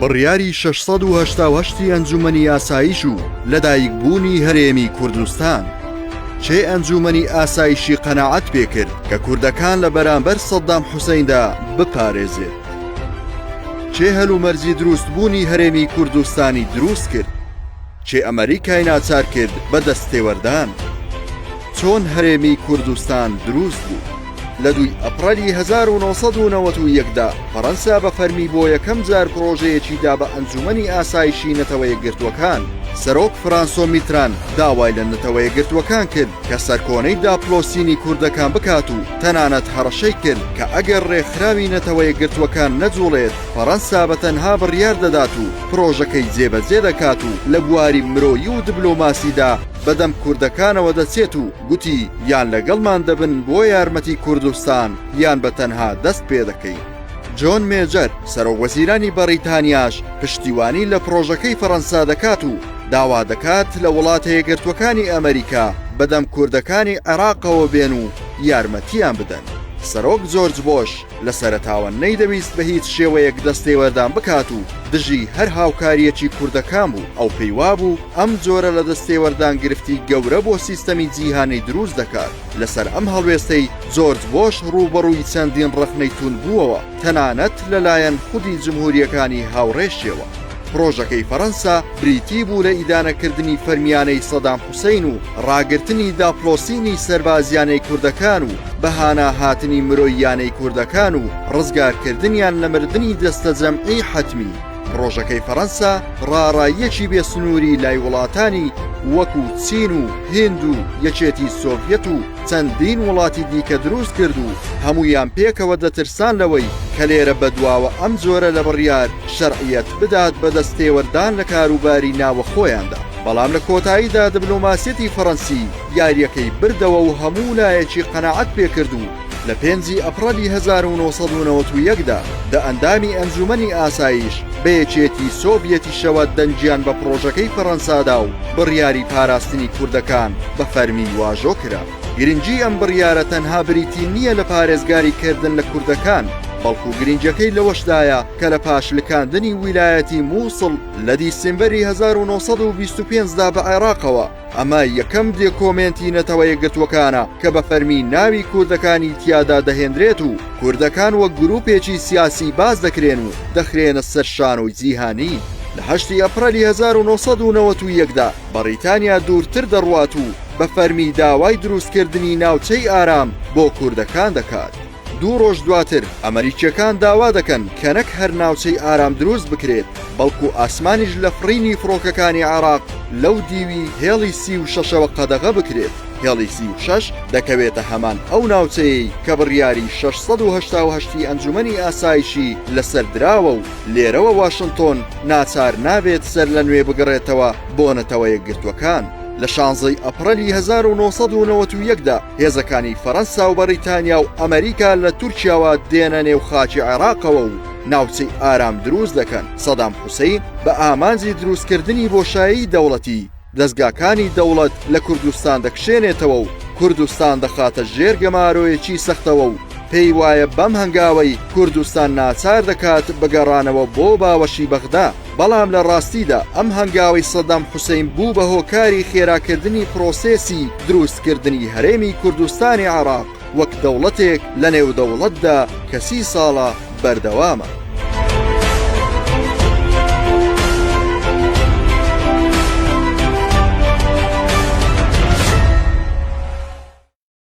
بڕیاری 688 ی ئەنجومەنی ئاسایش و لەدایکبوونی هەرێمی کوردستان. کێ ئەنجومەنی ئاسایشی قەناعەت پێکرد کە کوردەکان لە بەرامبەر سەدام حوسەیندا بپارێزێت؟ کێ هەلومەرجی دروستبوونی هەرێمی کوردستانی دروست کرد؟ کێ ئەمەریکای ناچار کرد بە دەستێوەردان؟ چۆن هەرێمی کوردستان دروست بوو؟ لە دووی ئەپڕەلی 1991 دا فەڕەنسا بە فەرمی بۆ یەکەم جار پڕۆژەیەکی دا بە ئەنجومەنی ئاسایشی نەتەوە یەکگرتووەکان. سەرۆک فرانسۆ میتران داوای لە نەتەوە یەکگرتووەکان کرد کە سەرکۆنەی داپڵۆسینی کوردەکان بکات و تەنانەت هەڕەشەی کرد کە ئەگەر ڕێکخراوی نەتەوە یەکگرتووەکان نەجوڵێت فەڕەنسا بە تەنها بڕیار دەدات و پڕۆژەکەی جێبەجێ دەکات و لە بواری مرۆیی و دبلۆماسیدا بەدەم کوردەکانەوە دەچێت و گوتی یان لەگەڵمان دەبن بۆ یارمەتی کوردستان یان بە تەنها دەست پێدەکەین. جۆن مێجەر، سەرۆک وەزیرانی بەڕیتانیاش پشتیوانی لە پڕۆژەکەی فەڕەنسا دەکات و داوا دەکات لە وڵاتە یەکگرتووەکانی ئەمەریکا بەدەم کوردەکانی عێراقەوە بێن و یارمەتیان بدەن. سەرۆک جۆرج بۆش لە سەرەتاوە نەیدەویست بە هیچ شێوەیەک دەستێوەردان بکات و دژی هەر هاوکارییەکی کوردەکان بوو، ئەو پێی وابوو ئەم جۆرە لە دەستێوەردان گرفتی گەورە بۆ سیستەمی جیهانی دروست دەکات. لەسەر ئەم هەڵوێستەی جۆرج بۆش ڕووبەڕووی چەندین ڕەخنەی توند بووەوە، تەنانەت لەلایەن خودی جمهورییەکانی هاوڕێشیەوە. پڕۆژەکەی فەڕەنسا بریتی بوو لە ئیدانەکردنی فەرمیانەی سەدام حوسەین و ڕاگرتنی داپڵۆسینی سەربازیانەی کوردەکان و بەهانا هاتنی مرۆییانەی کوردەکان و ڕزگارکردنیان لە مردنی دەستەجەمعی حەتمی. پڕۆژەکەی فەڕەنسا ڕاڕاییەکی بێ سنووری لای وڵاتانی وەکو چین و هیند و یەکێتی سۆڤیەت و چەندین وڵاتی دیکە دروست کرد و هەموویان پێکەوە دەترسان لەوەی کە لێرە بەدواوە ئەم جۆرە لە بڕیار شەرعیەت بدات بە دەستێوەردان لە کاروباری ناوەخۆیاندا. بەڵام لە کۆتاییدا دبلۆماسیەتی فەڕەنسی یارییەکەی بردەوە و هەموو لایەکی قەناعەت پێکرد و لە پێنجی ئەپڕەلی 1991 دا دە ئەندامی ئەنجومەنی ئاسایش بە یەکێتی سۆڤیەتیشەوە دەنگیان بە پڕۆژەکەی فەڕەنسا دا و بڕیاری پاراستنی کوردەکان بە فەرمی واژۆ کرا. گرنگی ئەم بڕیارە تەنها بریتی نییە لە پارێزگاری کردن لە کوردەکان، بەڵکو گرنگیەکەی لەوەشدایە کە لە پاش لکاندنی ویلایەتی مووسڵ لە دیسێمبەری 1925 دا بە عێراقەوە، ئەمە یەکەم دێکۆمێنتی نەتەوە یەکگرتووەکانە کە بە فەرمی ناوی کوردەکانی تیادا دەهێنرێت و کوردەکان وەک گروپێکی سیاسی باس دەکرێن و دەخرێنە سەر شانۆی جیهانی. لە هەشتی ئەپرەلی 1991 دا بەڕیتانیا دوورتر دەڕوات و بە فەرمی داوای دروستکردنی ناوچەی ئارام بۆ کوردەکان دەکات. دوو ڕۆژ دواتر ئەمەریکییەکان داوا دەکەن کە نەک هەر ناوچەی ئارام دروست بکرێت، بەڵکو ئاسمانیش لە فڕینی فڕۆکەکانی عێراق لەو دیوی هێڵی 36ەوە قەدەغە بکرێت. هێڵی 36 دەکەوێتە هەمان ئەو ناوچەیەی کە بڕیاری 688 ی ئەنجومەنی ئاسایشی لەسەر دراوە و لێرەوە واشنتۆن ناچار نابێت سەرلەنوێ بگەڕێتەوە بۆ نەتەوە یەکگرتووەکان. لە شانزەی ئەپڕەلی 1991 دا هێزەکانی فەرەنسا و بەڕیتانیا و ئەمریکا لە تورکیاوە دێنە نێو خاکی عێراقەوە و ناوچەی ئارام دروست دەکەن. سەدام حوسەین بە ئامانجی دروستکردنی بۆشایی دەوڵەتی، دەزگاکانی دەوڵەت لە کوردستان دەکشێنێتەوە و کوردستان دەخاتە ژێر گەمارۆیەکی سەختەوە و پێی وایە بەم هەنگاوەی کوردستان ناچار دەکات بە گەڕانەوە بۆ باوەشی بەغدا. بەڵام لە ڕاستیدا ئەم هەنگاوەی سەدام حوسەین بوو بە هۆکاری خێراکردنی پرۆسێسی دروستکردنی هەرێمی کوردستانی عێراق وەک دەوڵەتێک لە نێو دەوڵەتدا کە سی ساڵە بەردەوامە.